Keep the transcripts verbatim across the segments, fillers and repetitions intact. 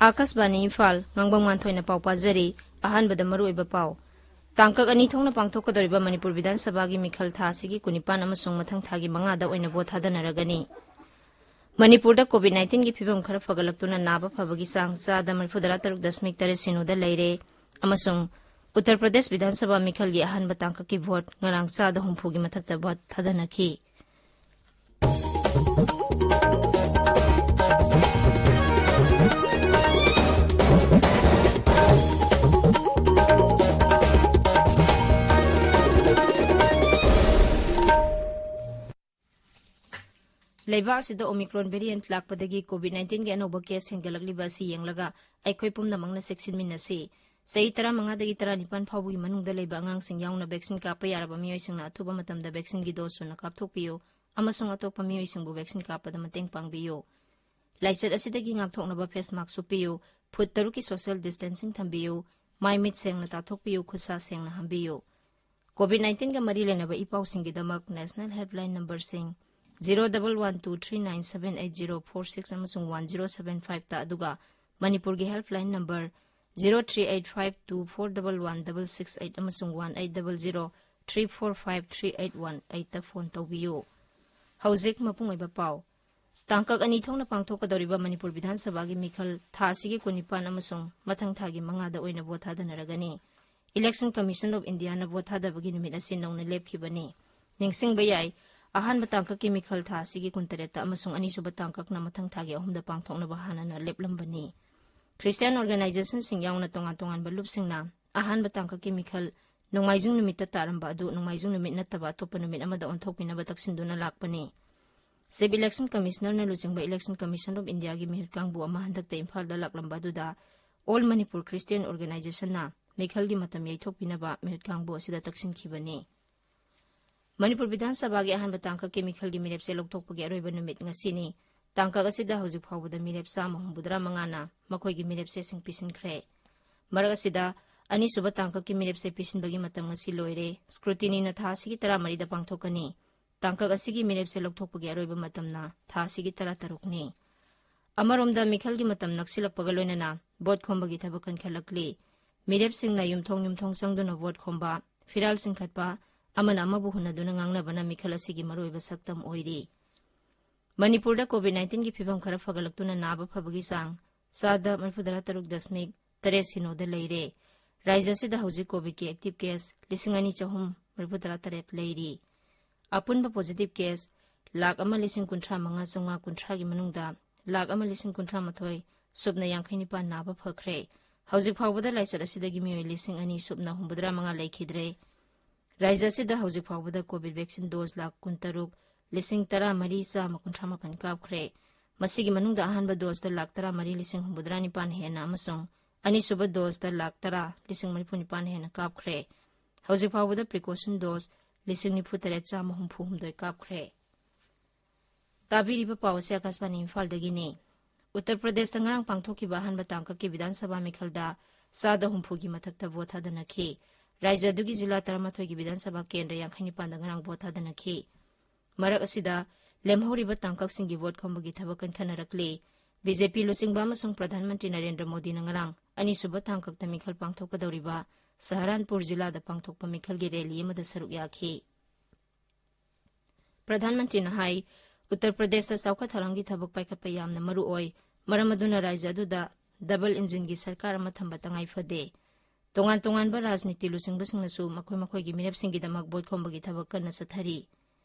ꯑꯥꯀꯥꯁꯕꯥꯅꯤ ꯏꯝꯐꯥꯜ, ꯉꯥꯡꯕꯝ ꯉꯥꯟꯊꯣꯏꯅ ꯄꯥꯎ ꯄꯥꯖꯔꯤ꯫ ꯑꯍꯥꯟꯕꯗ ꯃꯔꯨꯑꯣꯏꯕ ꯄꯥꯎ꯫ ꯇꯥꯡꯀꯛ ꯑꯅꯤ ꯊꯣꯛꯅ ꯄꯥꯡꯊꯣꯛꯀꯗꯧꯔꯤꯕ ꯃꯅꯤꯄꯨꯔ ꯕꯤꯙꯥꯟ ꯁꯚꯥꯒꯤ ꯃꯤꯈꯜ ꯊꯥ ꯑꯁꯤꯒꯤ ꯀꯨꯟꯅꯤꯄꯥꯟ ꯑꯃꯁꯨꯡ ꯃꯊꯪ ꯊꯥꯒꯤ ꯃꯉꯥꯗ ꯑꯣꯏꯅ ꯚꯣꯠ ꯊꯥꯗꯅꯔꯒꯅꯤ꯫ ꯃꯅꯤꯄꯨꯔꯗ ꯀꯣꯚꯤꯗ ꯅꯥꯏꯟꯇꯤꯟꯒꯤ ꯐꯤꯕꯝ ꯈꯔ ꯐꯒꯠꯂꯛꯇꯨꯅ ꯅꯥꯕ ꯐꯕꯒꯤ ꯆꯥꯡ ꯆꯥꯗ ꯃꯔꯤꯐꯨꯇꯔꯥ ꯇꯔꯨꯛ ꯗꯁꯃꯤꯛ ꯇꯔꯦꯠ ꯁꯤꯅꯣꯗ ꯂꯩꯔꯦ ꯑꯃꯁꯨꯡ ꯎꯠꯇꯔ ꯄ꯭ꯔꯗꯦꯁ ꯕꯤꯙꯥꯟ ꯁꯚꯥ ꯃꯤꯈꯜꯒꯤ ꯑꯍꯥꯟꯕ ꯇꯥꯡꯀꯛꯀꯤ ꯚꯣꯠ ꯉꯔꯥꯡ ꯆꯥꯗ ꯍꯨꯝꯐꯨꯒꯤ ꯃꯊꯛꯇ ꯚꯣꯠ ꯊꯥꯗꯅꯈꯤ꯫ ꯂꯩꯕꯥꯛ ꯑꯁꯤꯗ ꯑꯣꯃꯤꯀ꯭ꯔꯣꯟ ꯚꯦꯔꯤꯌꯦꯟꯠ ꯂꯥꯛꯄꯗꯒꯤ ꯀꯣꯚꯤꯗ ꯅꯥꯏꯟꯇꯤꯟꯒꯤ ꯑꯅꯧꯕ ꯀꯦꯁ ꯍꯦꯟꯒꯠꯂꯛꯂꯤꯕ ꯑꯁꯤ ꯌꯦꯡꯂꯒ ꯑꯩꯈꯣꯏ ꯄꯨꯝꯅꯃꯛꯅ ꯆꯦꯛꯁꯤꯟꯃꯤꯟꯅꯁꯤ꯫ ꯆꯍꯤ ꯇꯔꯥꯃꯉꯥꯗꯒꯤ ꯇꯔꯥꯅꯤꯄꯥꯟ ꯐꯥꯎꯕꯒꯤ ꯃꯅꯨꯡꯗ ꯂꯩꯕ ꯑꯉꯥꯡꯁꯤꯡ ꯌꯥꯎꯅ ꯚꯦꯛꯁꯤꯟ ꯀꯥꯞꯄ ꯌꯥꯔꯕ ꯃꯤꯑꯣꯏꯁꯤꯡꯅ ꯑꯊꯨꯕ ꯃꯇꯝꯗ ꯚꯦꯛꯁꯤꯟꯒꯤ ꯗꯣꯁ ꯁꯨꯅ ꯀꯥꯞꯊꯣꯛꯄꯤꯌꯨ ꯑꯃꯁꯨꯡ ꯑꯇꯣꯞꯄ ꯃꯤꯑꯣꯏꯁꯤꯡꯕꯨ ꯚꯦꯛꯁꯤꯟ ꯀꯥꯞꯄꯗ ꯃꯇꯦꯡ ꯄꯥꯡꯕꯤꯌꯨ꯫ ꯂꯥꯏꯆꯠ ꯑꯁꯤꯗꯒꯤ ꯉꯥꯛꯊꯣꯛꯅꯕ ꯐꯦꯁ ꯃꯥꯛꯁ ꯎꯞꯄꯤꯌꯨ, ꯐꯨꯠ ꯇꯔꯨꯛꯀꯤ ꯁꯣꯁꯤꯌꯦꯜ ꯗꯤꯁꯇꯦꯟꯁꯤꯡ ꯊꯝꯕꯤꯌꯨ, ꯃꯥꯏ ꯃꯤꯠ ꯁꯦꯡꯅ ꯇꯥꯊꯣꯛꯄꯤꯌꯨ, ꯈꯨꯠ ꯁꯥ ꯁꯦꯡꯅ ꯍꯥꯝꯕꯤꯌꯨ꯫ ꯀꯣꯚꯤꯗ ꯅꯥꯏꯟꯇꯤꯟꯒ ꯃꯔꯤ ꯂꯩꯅꯕ ꯏ ꯄꯥꯎꯁꯤꯡꯒꯤꯗꯃꯛ ꯅꯦꯁꯅꯦꯜ ꯍꯦꯜꯞꯂꯥꯏꯟ ꯅꯝꯕꯔꯁꯤꯡ zero double one two three nine seven eight zero four six ꯑꯃꯁꯨꯡ ꯋꯥꯟ ꯖꯤꯔꯣ ꯁꯚꯦꯟ ꯐꯥꯏꯚꯇ, ꯑꯗꯨꯒ ꯃꯅꯤꯄꯨꯔꯒꯤ helpline number zero three eight five two four double one double six eight ꯑꯃꯁꯨꯡ one eight double zero three four five three eight one ꯑꯩꯠꯇ phone ꯇꯧꯕꯤꯌꯨ꯫ ꯍꯧꯖꯤꯛ ꯃꯄꯨꯡ ꯑꯣꯏꯕ ꯄꯥꯎ꯫ ꯇꯥꯡꯀꯛ ꯑꯅꯤ ꯊꯣꯛꯅ ꯄꯥꯡꯊꯣꯛꯀꯗꯧꯔꯤꯕ ꯃꯅꯤꯄꯨꯔ ꯕꯤꯙꯥꯟ ꯁꯚꯥꯒꯤ ꯃꯤꯈꯜ ꯊꯥ ꯑꯁꯤꯒꯤ ꯀꯨꯟꯅꯤꯄꯥꯟ ꯑꯃꯁꯨꯡ ꯃꯊꯪ ꯊꯥꯒꯤ ꯃꯉꯥꯗ ꯑꯣꯏꯅ ꯚꯣꯠ ꯊꯥꯗꯅꯔꯒꯅꯤ꯫ Election Commission of Indiaꯅ ꯚꯣꯠ ꯊꯥꯗꯕꯒꯤ ꯅꯨꯃꯤꯠ ꯑꯁꯤ ꯅꯧꯅ ꯂꯦꯞꯈꯤꯕꯅꯤ꯫ ꯅꯤꯡꯁꯤꯡꯕ ꯌꯥꯏ, ꯑꯍꯥꯟꯕ ꯇꯥꯡꯀꯛꯀꯤ ꯃꯤꯈꯜ ꯊꯥ ꯑꯁꯤꯒꯤ ꯀꯨꯟꯇꯔꯦꯠꯇ ꯑꯃꯁꯨꯡ ꯑꯅꯤꯁꯨꯕ ꯇꯥꯡꯀꯛꯅ ꯃꯊꯪ ꯊꯥꯒꯤ ꯑꯍꯨꯝꯗ ꯄꯥꯡꯊꯣꯛꯅꯕ ꯍꯥꯟꯅꯅ ꯂꯦꯞꯂꯝꯕꯅꯤ꯫ ꯈ꯭ꯔꯤꯁꯇꯤꯌꯥꯟ ꯑꯣꯔꯒꯅꯥꯏꯖꯦꯁꯟꯁꯤꯡ ꯌꯥꯎꯅ ꯇꯣꯉꯥꯟ ꯇꯣꯉꯥꯟꯕ ꯂꯨꯞꯁꯤꯡꯅ ꯑꯍꯥꯟꯕ ꯇꯥꯡꯀꯛꯀꯤ ꯃꯤꯈꯜ ꯅꯣꯡꯃꯥꯏꯖꯤꯡ ꯅꯨꯃꯤꯠꯇ ꯇꯥꯔꯝꯕ ꯑꯗꯨ ꯅꯣꯡꯃꯥꯏꯖꯤꯡ ꯅꯨꯃꯤꯠ ꯅꯠꯇꯕ ꯑꯇꯣꯞꯄ ꯅꯨꯃꯤꯠ ꯑꯃꯗ ꯑꯣꯟꯊꯣꯛꯄꯤꯅꯕ ꯇꯛꯁꯤꯟꯗꯨꯅ ꯂꯥꯛꯄꯅꯤ꯫ Chief Election Commissionerꯅ ꯂꯨꯆꯤꯡꯕ Election Commission of Indiaꯒꯤ ꯃꯤꯍꯨꯠ ꯀꯥꯡꯕꯨ ꯑꯃ ꯍꯟꯗꯛꯇ ꯏꯝꯐꯥꯜꯗ ꯂꯥꯛꯂꯝꯕ ꯑꯗꯨꯗ All Manipur Christian Organizationꯅ ꯃꯤꯈꯜꯒꯤ ꯃꯇꯝ ꯌꯩꯊꯣꯛꯄꯤꯅꯕ ꯃꯤꯍꯨꯠ ꯀꯥꯡꯕꯨ ꯑꯁꯤꯗ ꯇꯛꯁꯤꯟꯈꯤꯕꯅꯤ꯫ ꯃꯅꯤꯄꯨꯔ ꯕꯤꯙꯥꯟ ꯁꯚꯥꯒꯤ ꯑꯍꯥꯟꯕ ꯇꯥꯡꯀꯛꯀꯤ ꯃꯤꯈꯜꯒꯤ ꯃꯤꯔꯦꯞꯆꯦ ꯂꯧꯊꯣꯛꯄꯒꯤ ꯑꯔꯣꯏꯕ ꯅꯨꯃꯤꯠ ꯉꯁꯤꯅꯤ꯫ ꯇꯥꯡꯀꯛ ꯑꯁꯤꯗ ꯍꯧꯖꯤꯛ ꯐꯥꯎꯕꯗ ꯃꯤꯔꯦꯞ ꯆꯥꯝꯃ ꯍꯨꯝꯐꯨꯇꯔꯥ ꯃꯉꯥꯅ ꯃꯈꯣꯏꯒꯤ ꯃꯤꯔꯦꯞ ꯆꯦꯁꯤꯡ ꯄꯤꯁꯤꯟꯈ꯭ꯔꯦ꯫ ꯃꯔꯛ ꯑꯁꯤꯗ ꯑꯅꯤꯁꯨꯕ ꯇꯥꯡꯀꯛꯀꯤ ꯃꯤꯔꯦꯞ ꯆꯦ ꯄꯤꯁꯤꯟꯕꯒꯤ ꯃꯇꯝ ꯉꯁꯤ ꯂꯣꯏꯔꯦ꯫ ꯁ꯭ꯀ꯭ꯔꯨꯇꯤꯅꯤꯅ ꯊꯥ ꯑꯁꯤꯒꯤ ꯇꯔꯥꯃꯔꯤꯗ ꯄꯥꯡꯊꯣꯛꯀꯅꯤ꯫ ꯇꯥꯡꯀꯛ ꯑꯁꯤꯒꯤ ꯃꯤꯔꯦꯞ ꯆꯦ ꯂꯧꯊꯣꯛꯄꯒꯤ ꯑꯔꯣꯏꯕ ꯃꯇꯝꯅ ꯊꯥ ꯑꯁꯤꯒꯤ ꯇꯔꯥꯇꯔꯨꯛꯅꯤ꯫ ꯑꯃꯔꯣꯝꯗ ꯃꯤꯈꯜꯒꯤ ꯃꯇꯝ ꯅꯛꯁꯤꯜꯂꯛꯄꯒ ꯂꯣꯏꯅꯅ ꯚꯣꯠ ꯈꯣꯝꯕꯒꯤ ꯊꯕꯛ ꯀꯟꯈꯠꯂꯛꯂꯤ꯫ ꯃꯤꯔꯦꯞꯁꯤꯡꯅ ꯌꯨꯝꯊꯣꯡ ꯌꯨꯝꯊꯣꯡ ꯆꯪꯗꯨꯅ ꯚꯣꯠ ꯈꯣꯝꯕ, ꯐꯤꯔꯥꯜ ꯆꯤꯡꯈꯠꯄ, ꯑꯃꯅ ꯑꯃꯕꯨ ꯍꯨꯟꯅꯗꯨꯅ ꯉꯥꯡꯅꯕꯅ ꯃꯤꯈꯜ ꯑꯁꯤꯒꯤ ꯃꯔꯨꯑꯣꯏꯕ ꯁꯛꯇꯝ ꯑꯣꯏꯔꯤ꯫ ꯃꯅꯤꯄꯨꯔꯗ ꯀꯣꯚꯤꯗ ꯅꯥꯏꯟꯇꯤꯟꯒꯤ ꯐꯤꯕꯝ ꯈꯔ ꯐꯒꯠꯂꯛꯇꯨꯅ ꯅꯥꯕ ꯐꯕꯒꯤ ꯆꯥꯡ ꯆꯥꯗ ꯃꯔꯤꯐꯨꯇꯔꯥ ꯇꯔꯨꯛ ꯗꯁꯃꯤꯛ ꯇꯔꯦꯠ ꯁꯤꯅꯣꯗ ꯂꯩꯔꯦ꯫ ꯔꯥꯖ꯭ꯌ ꯑꯁꯤꯗ ꯍꯧꯖꯤꯛ ꯀꯣꯚꯤꯗꯀꯤ ꯑꯦꯛꯇꯤꯚ ꯀꯦꯁ ꯂꯤꯁꯤꯡ ꯑꯅꯤ ꯆꯍꯨꯝ ꯃꯔꯤꯐꯨꯇꯔꯥ ꯇꯔꯦꯠ ꯂꯩꯔꯤ꯫ ꯑꯄꯨꯟꯕ ꯄꯣꯖꯤꯇꯤꯚ ꯀꯦꯁ ꯂꯥꯈ ꯑꯃ ꯂꯤꯁꯤꯡ ꯀꯨꯟꯊ꯭ꯔꯥ ꯃꯉꯥ ꯆꯥꯝꯃꯉꯥ ꯀꯨꯟꯊ꯭ꯔꯥꯒꯤ ꯃꯅꯨꯡꯗ ꯂꯥꯈ ꯑꯃ ꯂꯤꯁꯤꯡ ꯀꯨꯟꯊ꯭ꯔꯥ ꯃꯥꯊꯣꯏ ꯁꯨꯞꯅ ꯌꯥꯡꯈꯩ ꯅꯤꯄꯥꯟ ꯅꯥꯕ ꯐꯈ꯭ꯔꯦ꯫ ꯍꯧꯖꯤꯛ ꯐꯥꯎꯕꯗ ꯂꯥꯏꯆꯠ ꯑꯁꯤꯗꯒꯤ ꯃꯤꯑꯣꯏ ꯂꯤꯁꯤꯡ ꯑꯅꯤ ꯁꯨꯞꯅ ꯍꯨꯝꯐꯨꯇꯔꯥ ꯃꯉꯥ ꯂꯩꯈꯤꯗ꯭ꯔꯦ꯫ ꯔꯥꯖ꯭ꯌ ꯑꯁꯤꯗ ꯍꯧꯖꯤꯛ ꯐꯥꯎꯕꯗ ꯀꯣꯚꯤꯗ ꯚꯦꯛꯁꯤꯟ ꯗꯣꯁ ꯂꯥꯈ ꯀꯨꯟꯇꯔꯨꯛ ꯂꯤꯁꯤꯡ ꯇꯔꯥꯃꯔꯤ ꯆꯥꯝꯃ ꯀꯨꯟꯊ꯭ꯔꯥ ꯃꯥꯄꯟ ꯀꯥꯞꯈ꯭ꯔꯦ꯫ ꯃꯁꯤꯒꯤ ꯃꯅꯨꯡꯗ ꯑꯍꯥꯟꯕ ꯗꯣꯁꯇ ꯂꯥꯈ ꯇꯔꯥꯃꯔꯤ ꯂꯤꯁꯤꯡ ꯍꯨꯝꯐꯨꯇꯔꯥ ꯅꯤꯄꯥꯟ ꯍꯦꯟꯅ ꯑꯃꯁꯨꯡ ꯑꯅꯤꯁꯨꯕ ꯗꯣꯁꯇ ꯂꯥꯈ ꯇꯔꯥ ꯂꯤꯁꯤꯡ ꯃꯔꯤꯐꯨ ꯅꯤꯄꯥꯟ ꯍꯦꯟꯅ ꯀꯥꯞꯈ꯭ꯔꯦ꯫ ꯍꯧꯖꯤꯛ ꯐꯥꯎꯕꯗ ꯄ꯭ꯔꯤꯀꯣꯁꯟ ꯗꯣꯁ ꯂꯤꯁꯤꯡ ꯅꯤꯐꯨ ꯇꯔꯦꯠ ꯆꯥꯝꯃ ꯍꯨꯝꯐꯨ ꯍꯨꯝꯗꯣꯏ ꯀꯥꯞꯈ꯭ꯔꯦ꯫ ꯇꯥꯕꯤꯔꯤꯕ ꯄꯥꯎ ꯑꯁꯤ ꯑꯀꯥꯁꯕꯥꯅꯤ ꯏꯝꯐꯥꯜꯗꯒꯤꯅꯤ꯫ ꯎꯠꯇꯔ ꯄ꯭ꯔꯗꯦꯁꯇ ꯉꯔꯥꯡ ꯄꯥꯡꯊꯣꯛꯈꯤꯕ ꯑꯍꯥꯟꯕ ꯇꯥꯡꯀꯛꯀꯤ ꯕꯤꯙꯥꯟ ꯁꯚꯥ ꯃꯤꯈꯜꯗ ꯆꯥꯗ ꯍꯨꯝꯐꯨꯒꯤ ꯃꯊꯛꯇ ꯚꯣꯠ ꯊꯥꯗꯅꯈꯤ꯫ ꯔꯥꯖ꯭ꯌ ꯑꯗꯨꯒꯤ ꯖꯤꯂꯥ ꯇꯔꯥꯃꯥꯊꯣꯏꯒꯤ ꯕꯤꯙꯥꯟ ꯁꯚꯥ ꯀꯦꯟꯗ꯭ꯔ ꯌꯥꯡꯈꯩ ꯅꯤꯄꯥꯟꯗ ꯉꯔꯥꯡ ꯚꯣꯠ ꯊꯥꯗꯅꯈꯤ꯫ ꯃꯔꯛ ꯑꯁꯤꯗ, ꯂꯦꯝꯍꯧꯔꯤꯕ ꯇꯥꯡꯀꯛꯁꯤꯡꯒꯤ ꯚꯣꯠ ꯈꯣꯝꯕꯒꯤ ꯊꯕꯛ ꯀꯟꯈꯠꯅꯔꯛꯂꯤ꯫ ꯕꯤ ꯖꯦ ꯄꯤ ꯂꯨꯆꯤꯡꯕ ꯑꯃꯁꯨꯡ ꯄ꯭ꯔꯙꯥꯟ ꯃꯟꯇ꯭ꯔꯤ ꯅꯔꯦꯟꯗ꯭ꯔ ꯃꯣꯗꯤꯅ ꯉꯔꯥꯡ ꯑꯅꯤꯁꯨꯕ ꯇꯥꯡꯀꯛꯇ ꯃꯤꯈꯜ ꯄꯥꯡꯊꯣꯛꯀꯗꯧꯔꯤꯕ ꯁꯍꯥꯔꯥꯟꯄꯨꯔ ꯖꯤꯂꯥꯗ ꯄꯥꯡꯊꯣꯛꯄ ꯃꯤꯈꯜꯒꯤ ꯔꯦꯂꯤ ꯑꯃꯗ ꯁꯔꯨꯛ ꯌꯥꯈꯤ꯫ ꯄ꯭ꯔꯙꯥꯟ ꯃꯟꯇ꯭ꯔꯤꯅ ꯍꯥꯏ, ꯎꯠꯇꯔ ꯄ꯭ꯔꯗꯦꯁꯇ ꯆꯥꯎꯈꯠ ꯊꯧꯔꯥꯡꯒꯤ ꯊꯕꯛ ꯄꯥꯏꯈꯠꯄ ꯌꯥꯝꯅ ꯃꯔꯨ ꯑꯣꯏ, ꯃꯔꯝ ꯑꯗꯨꯅ ꯔꯥꯖ꯭ꯌ ꯑꯗꯨꯗ ꯗꯕꯜ ꯏꯟꯖꯤꯟꯒꯤ ꯁꯔꯀꯥꯔ ꯑꯃ ꯊꯝꯕ ꯇꯉꯥꯏ ꯐꯗꯦ꯫ ꯇꯣꯉꯥꯟ ꯇꯣꯉꯥꯟꯕ ꯔꯥꯖꯅꯤꯇꯤ ꯂꯨꯆꯤꯡꯕꯁꯤꯡꯅꯁꯨ ꯃꯈꯣꯏ ꯃꯈꯣꯏꯒꯤ ꯃꯤꯔꯦꯞꯁꯤꯡꯒꯤꯗꯃꯛ ꯚꯣꯠ ꯈꯣꯝꯕꯒꯤ ꯊꯕꯛ ꯀꯟꯅ ꯆꯠꯊꯔꯤ꯫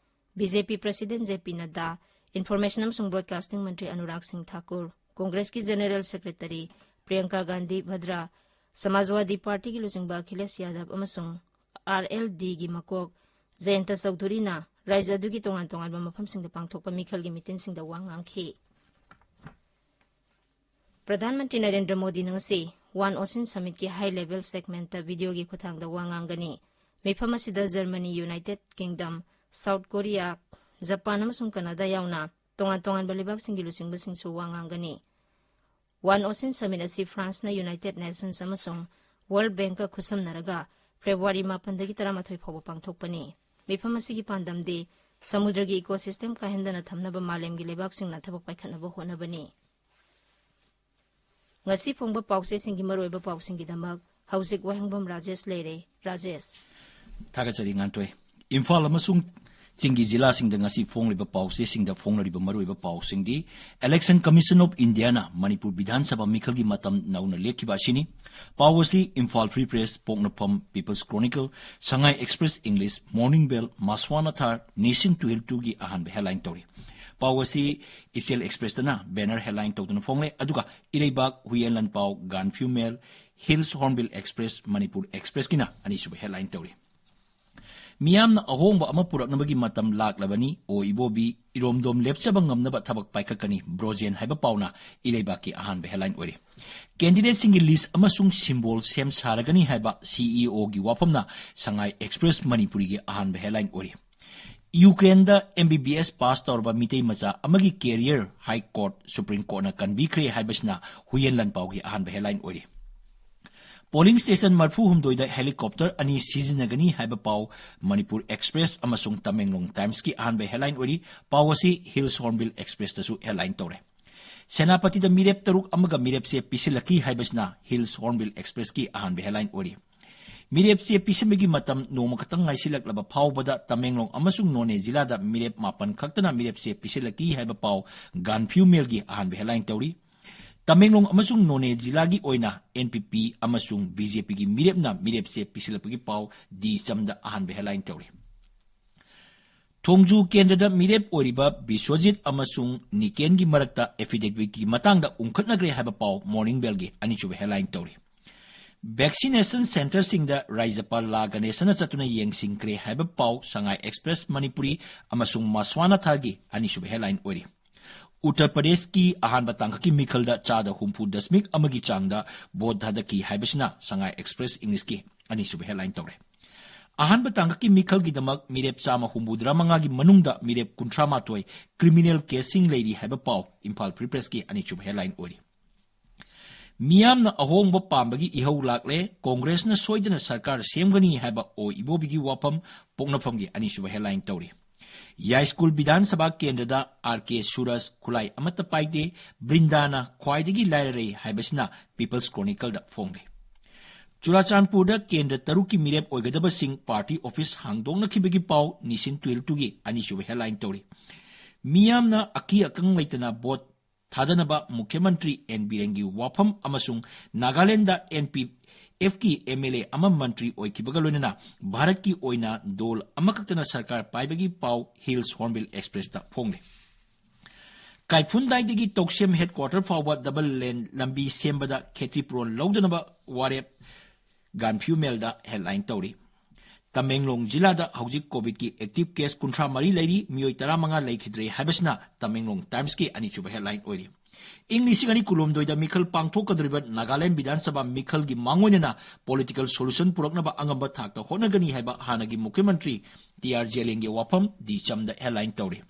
ꯕꯤ ꯖꯦ ꯄꯤ ꯄ꯭ꯔꯁꯤꯗꯦꯟ ꯖꯦ ꯄꯤ ꯅꯗ꯭ꯗꯥ, ꯏꯟꯐꯣꯔꯃꯦꯁꯟ ꯑꯃꯁꯨꯡ ꯕ꯭ꯔꯣꯗꯀꯥꯁꯇꯤꯡ ꯃꯟꯇ꯭ꯔꯤ ꯑꯅꯨꯔꯥꯒ ꯁꯤꯡ ꯊꯥꯀꯨꯔ, ꯀꯣꯡꯒ꯭ꯔꯦꯁꯀꯤ ꯖꯦꯅꯦꯔꯦꯜ ꯁꯦꯀ꯭ꯔꯦꯇꯔꯤ ꯄ꯭ꯔꯤꯌꯪꯀꯥ ꯒꯥꯟꯙꯤ ꯚꯗ꯭ꯔꯥ, ꯁꯃꯥꯖꯋꯥꯗꯤ ꯄꯥꯔꯇꯤꯒꯤ ꯂꯨꯆꯤꯡꯕ ꯑꯈꯤꯂꯦꯁ ꯌꯥꯗꯕ ꯑꯃꯁꯨꯡ ꯑꯥꯔ ꯑꯦꯜ ꯗꯤꯒꯤ ꯃꯀꯣꯛ ꯖꯌꯟꯇ ꯆꯧꯙꯨꯔꯤꯅ ꯔꯥꯖ꯭ꯌ ꯑꯗꯨꯒꯤ ꯇꯣꯉꯥꯟ ꯇꯣꯉꯥꯟꯕ ꯃꯐꯝꯁꯤꯡꯗ ꯄꯥꯡꯊꯣꯛꯄ ꯃꯤꯈꯜꯒꯤ ꯃꯤꯇꯤꯟꯁꯤꯡꯗ ꯋꯥ ꯉꯥꯡꯈꯤ꯫ ꯄ꯭ꯔꯙꯥꯟ ꯃꯟꯇ꯭ꯔꯤ ꯅꯔꯦꯟꯗ꯭ꯔ ꯃꯣꯗꯤꯅ ꯉꯁꯤ ꯋꯥꯟ ꯑꯣꯁꯤꯟ ꯁꯃꯤꯠꯀꯤ ꯍꯥꯏ ꯂꯦꯚꯦꯜ ꯁꯦꯒꯃꯦꯟꯠꯇ ꯚꯤꯗꯤꯑꯣꯒꯤ ꯈꯨꯠꯊꯥꯡꯗ ꯋꯥ ꯉꯥꯡꯒꯅꯤ꯫ ꯃꯤꯐꯝ ꯑꯁꯤꯗ Germany, United kingdom, south Korea, Japan ꯑꯃꯁꯨꯡ ꯀꯅꯥꯗꯥ ꯌꯥꯎꯅ ꯇꯣꯉꯥꯟ ꯇꯣꯉꯥꯟꯕ ꯂꯩꯕꯥꯛꯁꯤꯡꯒꯤ ꯂꯨꯆꯤꯡꯕꯁꯤꯡꯁꯨ ꯋꯥ ꯉꯥꯡꯒꯅꯤ꯫ One Ocean Summit ꯑꯁꯤ ꯐ꯭ꯔꯥꯟꯁꯅ United Nations ꯑꯃꯁꯨꯡ World Bankꯀ ꯈꯨꯠꯁꯝꯅꯔꯒ February ꯃꯥꯄꯟꯗꯒꯤ ꯇꯔꯥꯃꯥꯊꯣꯏ ꯐꯥꯎꯕ ꯄꯥꯡꯊꯣꯛꯄꯅꯤ꯫ ꯃꯤꯐꯝ ꯑꯁꯤꯒꯤ ꯄꯥꯟꯗꯝꯗꯤ ꯁꯃꯨꯗ꯭ꯔꯒꯤ ecosystem ꯀꯥꯏꯍꯟꯗꯅ ꯊꯝꯅꯕ ꯃꯥꯂꯦꯝꯒꯤ ꯂꯩꯕꯥꯛꯁꯤꯡꯅ ꯊꯕꯛ ꯄꯥꯏꯈꯠꯅꯕ ꯍꯣꯠꯅꯕꯅꯤ꯫ ꯉꯁꯤ ꯐꯣꯡꯕ ꯄꯥꯎꯆꯦꯁꯤꯡꯒꯤ ꯃꯔꯨꯑꯣꯏꯕ ꯄꯥꯎꯁꯤꯡꯒꯤꯗꯃꯛ ꯍꯧꯖꯤꯛ ꯋꯥꯍꯦꯡꯕꯝ ꯔꯥꯖꯦꯁ ꯂꯩꯔꯦ꯫ ꯔꯥꯖꯦꯁ꯫ ꯊꯥꯒꯠꯆꯔꯤ, ꯉꯥꯟꯊꯣꯏ꯫ ꯏꯝꯐꯥꯜ ꯑꯃꯁꯨꯡ ꯆꯤꯡꯒꯤ ꯖꯤꯂꯥꯁꯤꯡꯗ ꯉꯁꯤ ꯐꯣꯡꯂꯤꯕ ꯄꯥꯎꯆꯦꯁꯤꯡꯗ ꯐꯣꯡꯂꯤꯕ ꯃꯔꯨꯑꯣꯏꯕ ꯄꯥꯎꯁꯤꯡꯗꯤ, Election Commission of Indiaꯅ ꯃꯅꯤꯄꯨꯔ ꯕꯤꯙꯥꯟ ꯁꯚꯥ ꯃꯤꯈꯜꯒꯤ ꯃꯇꯝ ꯅꯧꯅ ꯂꯦꯞꯈꯤꯕ ꯑꯁꯤꯅꯤ꯫ ꯄꯥꯎ ꯑꯁꯤ ꯏꯝꯐꯥꯜ Free Press, ꯄꯣꯛꯅꯐꯝ, People's Chronicle, Sangai Express English, Morning Bell, Maswana Thar, Nation two Hill twoꯒꯤ ꯑꯍꯥꯟꯕ headline ꯇꯧꯔꯤ꯫ ꯄꯥꯎ ꯑꯁꯤ ꯏꯆꯦꯜ Expressꯇꯅ banner headline ꯇꯧꯗꯨꯅ ꯐꯣꯡꯂꯦ, ꯑꯗꯨꯒ ꯏꯔꯩꯕꯥꯛ, ꯍꯨꯏꯌꯦꯟ ꯂꯥꯟꯄꯥꯎ, ꯒꯥꯟꯐꯤꯌꯨ ꯃꯦꯜ, Hills Hornbill Express, ꯃꯅꯤꯄꯨꯔ Expressꯀꯤꯅ ꯑꯅꯤꯁꯨꯕ headline ꯇꯧꯔꯤ꯫ ꯃꯤꯌꯥꯝꯅ ꯑꯍꯣꯡꯕ ꯑꯃ ꯄꯨꯔꯛꯅꯕꯒꯤ ꯃꯇꯝ ꯂꯥꯛꯂꯕꯅꯤ, ꯑꯣ ꯏꯕꯣꯕꯤ, ꯏꯔꯣꯝꯗꯣꯝ ꯂꯦꯞꯆꯕ ꯉꯝꯅꯕ ꯊꯕꯛ ꯄꯥꯏꯈꯠꯀꯅꯤ, ꯕ꯭ꯔꯣꯖꯦꯟ ꯍꯥꯏꯕ ꯄꯥꯎꯅ ꯏꯔꯩꯕꯥꯛꯀꯤ ꯑꯍꯥꯟꯕ headline ꯑꯣꯏꯔꯤ꯫ Candidateꯁꯤꯡꯒꯤ list ꯑꯃꯁꯨꯡ symbol ꯁꯦꯝ ꯁꯥꯔꯒꯅꯤ ꯍꯥꯏꯕ CEOꯒꯤ ꯋꯥꯐꯝꯅ ꯁꯉꯥꯏ Express ꯃꯅꯤꯄꯨꯔꯤꯒꯤ ꯑꯍꯥꯟꯕ headline ꯑꯣꯏꯔꯤ꯫ ꯌꯨꯀ꯭ꯔꯦꯟꯗ MBBS pass ꯇꯧꯔꯕ ꯃꯤꯇꯩ ꯃꯆꯥ ꯑꯃꯒꯤ career High Court, Supreme Courtꯅ ꯀꯟꯕꯤꯈ꯭ꯔꯦ ꯍꯥꯏꯕꯁꯤꯅ ꯍꯨꯏꯌꯦꯟ ꯂꯥꯟꯄꯥꯎꯒꯤ ꯑꯍꯥꯟꯕ headline ꯑꯣꯏꯔꯤ꯫ Polling station ꯃꯔꯤꯐꯨꯍꯨꯝꯗꯣꯏꯗ helicopter ꯑꯅꯤ ꯁꯤꯖꯤꯟꯅꯒꯅꯤ ꯍꯥꯏꯕ ꯄꯥꯎ ꯃꯅꯤꯄꯨꯔ Express ꯑꯃꯁꯨꯡ ꯇꯃꯦꯡꯂꯣꯡ Timesꯀꯤ ꯑꯍꯥꯟꯕ headline ꯑꯣꯏꯔꯤ꯫ ꯄꯥꯎ ꯑꯁꯤ Hills Hornbill Expressꯇꯁꯨ headline ꯇꯧꯔꯦ꯫ ꯁꯦꯅꯥꯄꯇꯤꯗ ꯃꯤꯔꯦꯞ ꯇꯔꯨꯛ ꯑꯃꯒ ꯃꯤꯔꯦꯞꯆꯦ ꯄꯤꯁꯤꯜꯂꯛꯈꯤ ꯍꯥꯏꯕꯁꯤꯅ Hills Hornbill Expressꯀꯤ ꯑꯍꯥꯟꯕ headline ꯑꯣꯏꯔꯤ꯫ ꯃꯤꯔꯦꯞꯆꯦ ꯄꯤꯁꯤꯟꯕꯒꯤ ꯃꯇꯝ ꯅꯣꯡꯃ ꯈꯛꯇꯪ ꯉꯥꯏꯁꯤꯜꯂꯛꯂꯕ ꯐꯥꯎꯕꯗ ꯇꯃꯦꯡꯂꯣꯡ ꯑꯃꯁꯨꯡ ꯅꯣꯅꯦ ꯖꯤꯂꯥꯗ ꯃꯤꯔꯦꯞ ꯃꯥꯄꯟ ꯈꯛꯇꯅ ꯃꯤꯔꯦꯞꯆꯦ ꯄꯤꯁꯤꯜꯂꯛꯈꯤ ꯍꯥꯏꯕ ꯄꯥꯎ ꯒꯥꯟꯐꯤꯌꯨ ꯃꯦꯜꯒꯤ ꯑꯍꯥꯟꯕ headline ꯇꯧꯔꯤ꯫ ꯇꯃꯦꯡꯂꯣꯡ ꯑꯃꯁꯨꯡ ꯅꯣꯅꯦ ꯖꯤꯂꯥꯒꯤ ꯑꯣꯏꯅ NPP ꯑꯃꯁꯨꯡ BJPꯒꯤ ꯃꯤꯔꯦꯞꯅ ꯃꯤꯔꯦꯞꯆꯦ ꯄꯤꯁꯤꯜꯂꯛꯄꯒꯤ ꯄꯥꯎ ꯗꯤ ꯆꯝꯗ ꯑꯍꯥꯟꯕ headline ꯇꯧꯔꯤ꯫ ꯊꯣꯡꯖꯨ ꯀꯦꯟꯗ꯭ꯔꯗ ꯃꯤꯔꯦꯞ ꯑꯣꯏꯔꯤꯕ ꯕꯤꯁ꯭ꯋꯖꯤꯠ ꯑꯃꯁꯨꯡ ꯅꯤꯀꯦꯟꯒꯤ ꯃꯔꯛꯇ affidavitꯀꯤ ꯃꯇꯥꯡꯗ ꯎꯪꯈꯠꯅꯈ꯭ꯔꯦ ꯍꯥꯏꯕ ꯄꯥꯎ Morning Bellꯒꯤ ꯑꯅꯤꯁꯨꯕ headline ꯇꯧꯔꯤ꯫ Vaccination centreꯁꯤꯡꯗ ꯔꯥꯖ꯭ꯌꯄꯥꯜ ꯂꯥ ꯒꯅꯦꯁꯟꯅ ꯆꯠꯇꯨꯅ ꯌꯦꯡꯁꯤꯟꯈ꯭ꯔꯦ ꯍꯥꯏꯕ ꯄꯥꯎ Sangai Express Manipuri ꯑꯃꯁꯨꯡ Maswana Tharꯒꯤ ꯑꯅꯤꯁꯨꯕ headline ꯑꯣꯏꯔꯤ꯫ ꯎꯠꯇꯔ ꯄ꯭ꯔꯗꯦꯁꯀꯤ ꯑꯍꯥꯟꯕ ꯇꯥꯡꯀꯛꯀꯤ ꯃꯤꯈꯜꯗ ꯆꯥꯗ ꯍꯨꯝꯐꯨ ꯗꯁꯃꯤꯛ ꯑꯃꯒꯤ ꯆꯥꯡꯗ ꯚꯣꯠ ꯊꯥꯗꯈꯤ ꯍꯥꯏꯕꯁꯤꯅ Sangai Express Englishꯀꯤ ꯑꯅꯤꯁꯨꯕ headline ꯇꯧꯔꯦ꯫ ꯑꯍꯥꯟꯕ ꯇꯥꯡꯀꯛꯀꯤ ꯃꯤꯈꯜꯒꯤꯗꯃꯛ ꯃꯤꯔꯦꯞ ꯆꯥꯝꯃ ꯍꯨꯝꯐꯨꯇꯔꯥ ꯃꯉꯥꯒꯤ ꯃꯅꯨꯡꯗ ꯃꯤꯔꯦꯞ ꯀꯨꯟꯊ꯭ꯔꯥ ꯃꯥꯊꯣꯏ ꯀ꯭ꯔꯤꯃꯤꯅꯦꯜ ꯀꯦꯁꯁꯤꯡ ꯂꯩꯔꯤ ꯍꯥꯏꯕ ꯄꯥꯎ ꯏꯝꯐꯥꯜ ꯐ꯭ꯔꯤ ꯄ꯭ꯔꯦꯁꯀꯤ ꯑꯅꯤꯁꯨꯕ ꯍꯦꯗꯂꯥꯏꯟ ꯑꯣꯏꯔꯤ꯫ ꯃꯤꯌꯥꯝꯅ ꯑꯍꯣꯡꯕ ꯄꯥꯝꯕꯒꯤ ꯏꯍꯧ ꯂꯥꯛꯂꯦ, ꯀꯣꯡꯒ꯭ꯔꯦꯁꯅ ꯁꯣꯏꯗꯅ ꯁꯔꯀꯥꯔ ꯁꯦꯝꯒꯅꯤ ꯍꯥꯏꯕ ꯑꯣ ꯏꯕꯣꯕꯤꯒꯤ ꯋꯥꯐꯝ ꯄꯣꯛꯅꯐꯝꯒꯤ ꯑꯅꯤꯁꯨꯕ ꯍꯦꯗꯂꯥꯏꯟ ꯇꯧꯔꯤ꯫ ꯌꯥꯏꯁ꯭ꯀꯨꯜ ꯕꯤꯙꯥꯟ ꯁꯚꯥ ꯀꯦꯟꯗ꯭ꯔꯗ ꯑꯥꯔ ꯀꯦ ꯁꯨꯔꯖ ꯈꯨꯠꯂꯥꯏ ꯑꯃꯠꯇ ꯄꯥꯏꯗꯦ, ꯕ꯭ꯔꯤꯟꯗꯥꯅ ꯈ꯭ꯋꯥꯏꯗꯒꯤ ꯂꯥꯏꯔꯔꯦ ꯍꯥꯏꯕꯁꯤꯅ ꯄꯤꯄꯜꯁ ꯀ꯭ꯔꯣꯅꯤꯀꯜꯗ ꯐꯣꯡꯂꯤ꯫ ꯆꯨꯔꯥꯆꯥꯟꯄꯨꯔꯗ ꯀꯦꯟꯗ꯭ꯔ ꯇꯔꯨꯛꯀꯤ ꯃꯤꯔꯦꯞ ꯑꯣꯏꯒꯗꯕꯁꯤꯡ ꯄꯥꯔꯇꯤ ꯑꯣꯐꯤꯁ ꯍꯥꯡꯗꯣꯛꯅꯈꯤꯕꯒꯤ ꯄꯥꯎ ꯅꯤꯁꯤꯟ ꯇꯨꯏꯜꯇꯨꯒꯤ ꯑꯅꯤꯁꯨꯕ ꯍꯦꯗꯂꯥꯏꯟ ꯇꯧꯔꯤ꯫ ꯃꯤꯌꯥꯝꯅ ꯑꯀꯤ ꯑꯀꯪ ꯂꯩꯇꯅ ꯚꯣꯠ ꯊꯥꯗꯅꯕ ꯃꯨꯈ꯭ꯌ ꯃꯟꯇ꯭ꯔꯤ ꯑꯦꯟ ꯕꯤꯔꯦꯟꯒꯤ ꯋꯥꯐꯝ ꯑꯃꯁꯨꯡ ꯅꯥꯒꯥꯂꯦꯟꯗ ꯑꯦꯟ ꯄꯤ ꯑꯦꯐꯀꯤ ꯑꯦꯝ ꯑꯦꯜ ꯑꯦ ꯑꯃ ꯃꯟꯇ꯭ꯔꯤ ꯑꯣꯏꯈꯤꯕꯒ ꯂꯣꯏꯅꯅ ꯚꯥꯔꯠꯀꯤ ꯑꯣꯏꯅ ꯗꯣꯜ ꯑꯃꯈꯛꯇꯅ ꯁꯔꯀꯥꯔ ꯄꯥꯏꯕꯒꯤ ꯄꯥꯎ ꯍꯤꯜꯁ ꯍꯣꯔꯟꯕꯤꯜ ꯑꯦꯛꯁꯄ꯭ꯔꯦꯁꯇ ꯐꯣꯡꯂꯤ꯫ ꯀꯥꯏꯐꯨꯟꯗꯥꯏꯗꯒꯤ ꯇꯧꯁꯦꯝ ꯍꯦꯗꯀ꯭ꯋꯥꯇꯔ ꯐꯥꯎꯕ ꯗꯕꯜ ꯂꯦꯟ ꯂꯝꯕꯤ ꯁꯦꯝꯕꯗ ꯈꯦꯇ꯭ꯔꯤꯄꯨꯔꯣꯟ ꯂꯧꯗꯅꯕ ꯋꯥꯔꯦꯞ ꯒꯥꯟꯐ꯭ꯌꯨ ꯃꯦꯜꯗ ꯍꯦꯗꯂꯥꯏꯟ ꯇꯧꯔꯤ꯫ ꯇꯃꯦꯡꯂꯣꯡ ꯖꯤꯂꯥꯗ ꯍꯧꯖꯤꯛ ꯀꯣꯚꯤꯗꯀꯤ ꯑꯦꯛꯇꯤꯚ ꯀꯦꯁ ꯀꯨꯟꯊ꯭ꯔꯥ ꯃꯔꯤ ꯂꯩꯔꯤ, ꯃꯤꯑꯣꯏ ꯇꯔꯥꯃꯉꯥ ꯂꯩꯈꯤꯗ꯭ꯔꯦ ꯍꯥꯏꯕꯁꯤꯅ ꯇꯃꯦꯡꯂꯣꯡ ꯇꯥꯏꯝꯁꯀꯤ ꯑꯅꯤꯁꯨꯕ ꯍꯦꯗꯂꯥꯏꯟ ꯑꯣꯏꯔꯤ꯫ ꯏꯪ ꯂꯤꯁꯤꯡ ꯑꯅꯤ ꯀꯨꯟꯍꯨꯝꯗꯣꯏꯗ ꯃꯤꯈꯜ ꯄꯥꯡꯊꯣꯛꯀꯗꯧꯔꯤꯕ ꯅꯥꯒꯥꯂꯦꯟ ꯕꯤꯙꯥꯟ ꯁꯚꯥ ꯃꯤꯈꯜꯒꯤ ꯃꯥꯡꯑꯣꯏꯅꯅ ꯄꯣꯂꯤꯇꯤꯀꯦꯜ ꯁꯣꯂꯨꯁꯟ ꯄꯨꯔꯛꯅꯕ ꯑꯉꯝꯕ ꯊꯥꯛꯇ ꯍꯣꯠꯅꯒꯅꯤ ꯍꯥꯏꯕ ꯍꯥꯟꯅꯒꯤ ꯃꯨꯈ꯭ꯌ ꯃꯟꯇ꯭ꯔꯤ ꯇꯤ ꯑꯥꯔ ꯖꯦꯂꯦꯟꯒꯤ ꯋꯥꯐꯝ ꯗꯤ ꯆꯝꯗ ꯍꯦꯗꯂꯥꯏꯟ ꯇꯧꯔꯤ꯫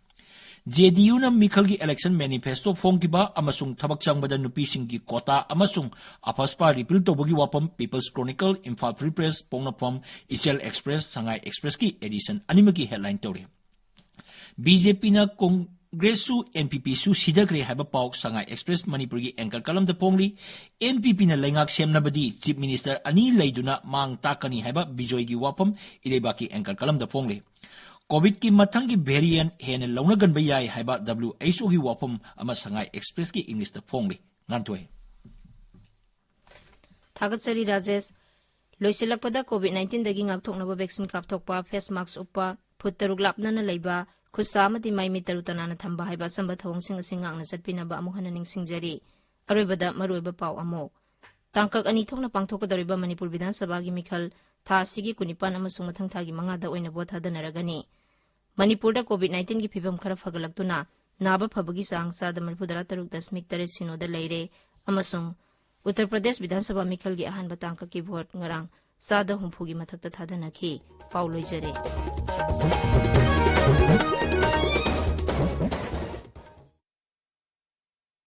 ꯖꯦ ꯗꯤ ꯌꯨꯅ ꯃꯤꯈꯜꯒꯤ ꯏꯂꯦꯛꯁꯟ ꯃꯦꯅꯤꯐꯦꯁꯇꯣ ꯐꯣꯡꯈꯤꯕ ꯑꯃꯁꯨꯡ ꯊꯕꯛ ꯆꯪꯕꯗ ꯅꯨꯄꯤꯁꯤꯡꯒꯤ ꯀꯣꯇꯥ ꯑꯃꯁꯨꯡ ꯑꯐꯁꯄꯥ ꯔꯤꯄꯤꯜ ꯇꯧꯕꯒꯤ ꯋꯥꯐꯝ peoples chronicle, Imphal free press, ꯄꯣꯛꯅꯐꯝ, ꯏꯆꯦꯜ ꯑꯦꯛꯁꯄ꯭ꯔꯦꯁ, ꯁꯉꯥꯏ ꯑꯦꯛꯁꯄ꯭ꯔꯦꯁꯀꯤ ꯑꯦꯗꯤꯁꯟ ꯑꯅꯤꯃꯛꯀꯤ ꯍꯦꯗꯂꯥꯏꯟ ꯇꯧꯔꯤ꯫ ꯕꯤ ꯖꯦ ꯄꯤꯅ ꯀꯣꯡꯒ꯭ꯔꯦꯁꯁꯨ ꯑꯦꯟ ꯄꯤ ꯄꯤꯁꯨ ꯁꯤꯊꯈ꯭ꯔꯦ ꯍꯥꯏꯕ ꯄꯥꯎ ꯁꯉꯥꯏ ꯑꯦꯛꯁꯄ꯭ꯔꯦꯁ ꯃꯅꯤꯄꯨꯔꯒꯤ ꯑꯦꯡꯀꯔ ꯀꯂꯝꯗ ꯐꯣꯡꯂꯤ꯫ ꯑꯦꯟ ꯄꯤ ꯄꯤꯅ ꯂꯩꯉꯥꯛ ꯁꯦꯝꯅꯕꯗꯤ ꯆꯤꯐ ꯃꯤꯅꯤꯁꯇꯔ ꯑꯅꯤ ꯂꯩꯗꯨꯅ ꯃꯥꯡ ꯇꯥꯛꯀꯅꯤ ꯍꯥꯏꯕ ꯕꯤꯖꯣꯏꯒꯤ ꯋꯥꯐꯝ ꯏꯔꯩꯕꯥꯛꯀꯤ ꯑꯦꯡꯀꯔ ꯀꯂꯝꯗ ꯐꯣꯡꯂꯤ꯫ ꯀꯣꯚꯤꯗꯀꯤ ꯃꯊꯪꯒꯤ ꯚꯦꯔꯤꯌꯦꯟꯠ ꯍꯦꯟꯅ ꯂꯧꯅꯒꯟꯕ ꯌꯥꯏ ꯍꯥꯏꯕ ꯗꯕ꯭ꯂꯤꯎ ꯑꯩꯆ ꯑꯣꯒꯤ ꯋꯥꯐꯝ ꯑꯃ ꯁꯉꯥꯏ ꯑꯦꯛꯁꯄ꯭ꯔꯦꯁꯀꯤ ꯏꯪꯂꯤꯁꯇ ꯐꯣꯡꯂꯤ꯫ ꯉꯥꯟꯊꯣꯏ꯫ ꯊꯥꯒꯠꯆꯔꯤ ꯔꯥꯖꯦꯁ꯫ ꯂꯣꯏꯁꯤꯜꯂꯛꯄꯗ ꯀꯣꯚꯤꯗ ꯅꯥꯏꯟꯇꯤꯟꯗꯒꯤ ꯉꯥꯛꯊꯣꯛꯅꯕ ꯚꯦꯛꯁꯤꯟ ꯀꯥꯞꯊꯣꯛꯄ, ꯐꯦꯁ ꯃꯥꯛꯁ ꯎꯞꯄ, ꯐꯨꯠ ꯇꯔꯨꯛ ꯂꯥꯞꯅꯅ ꯂꯩꯕ, ꯈꯨꯠꯁꯥ ꯑꯃꯗꯤ ꯃꯥꯏ ꯃꯤꯠ ꯇꯔꯨ ꯇꯅꯥꯟꯅ ꯊꯝꯕ ꯍꯥꯏꯕ ꯑꯆꯝꯕ ꯊꯧꯑꯣꯡꯁꯤꯡ ꯑꯁꯤ ꯉꯥꯛꯅ ꯆꯠꯄꯤꯅꯕ ꯑꯃꯨꯛ ꯍꯟꯅ ꯅꯤꯡꯁꯤꯡꯖꯔꯤ꯫ ꯑꯔꯣꯏꯕꯗ ꯃꯔꯨꯑꯣꯏꯕ ꯄꯥꯎ ꯑꯃꯨꯛ꯫ ꯇꯥꯡꯀꯛ ꯑꯅꯤ ꯊꯣꯛꯅ ꯄꯥꯡꯊꯣꯛꯀꯗꯧꯔꯤꯕ ꯃꯅꯤꯄꯨꯔ ꯕꯤꯙꯥꯟ ꯁꯚꯥꯒꯤ ꯃꯤꯈꯜ ꯊꯥ ꯑꯁꯤꯒꯤ ꯀꯨꯟꯅꯤꯄꯥꯟ ꯑꯃꯁꯨꯡ ꯃꯊꯪ ꯊꯥꯒꯤ ꯃꯉꯥꯗ ꯑꯣꯏꯅ ꯚꯣꯠ ꯊꯥꯗꯅꯔꯒꯅꯤ꯫ ꯃꯅꯤꯄꯨꯔꯗ ꯀꯣꯚꯤꯗ ꯅꯥꯏꯟꯇꯤꯟꯒꯤ ꯐꯤꯕꯝ ꯈꯔ ꯐꯒꯠꯂꯛꯇꯨꯅ ꯅꯥꯕ ꯐꯕꯒꯤ ꯆꯥꯡ ꯆꯥꯗ ꯃꯔꯤꯐꯨꯇꯔꯥ ꯇꯔꯨꯛ ꯗꯁꯃꯤꯛ ꯇꯔꯦꯠ ꯁꯤꯅꯣꯗ ꯂꯩꯔꯦ ꯑꯃꯁꯨꯡ ꯎꯠꯇꯔ ꯄ꯭ꯔꯗꯦꯁ ꯕꯤꯙꯥꯟ ꯁꯚꯥ ꯃꯤꯈꯜꯒꯤ ꯑꯍꯥꯟꯕ ꯇꯥꯡꯀꯛꯀꯤ ꯚꯣꯠ ꯉꯔꯥꯡ ꯆꯥꯗ ꯍꯨꯝꯐꯨꯒꯤ ꯃꯊꯛꯇ ꯊꯥꯗꯅꯈꯤ꯫ ꯄꯥꯎ ꯂꯣꯏꯖꯔꯦ꯫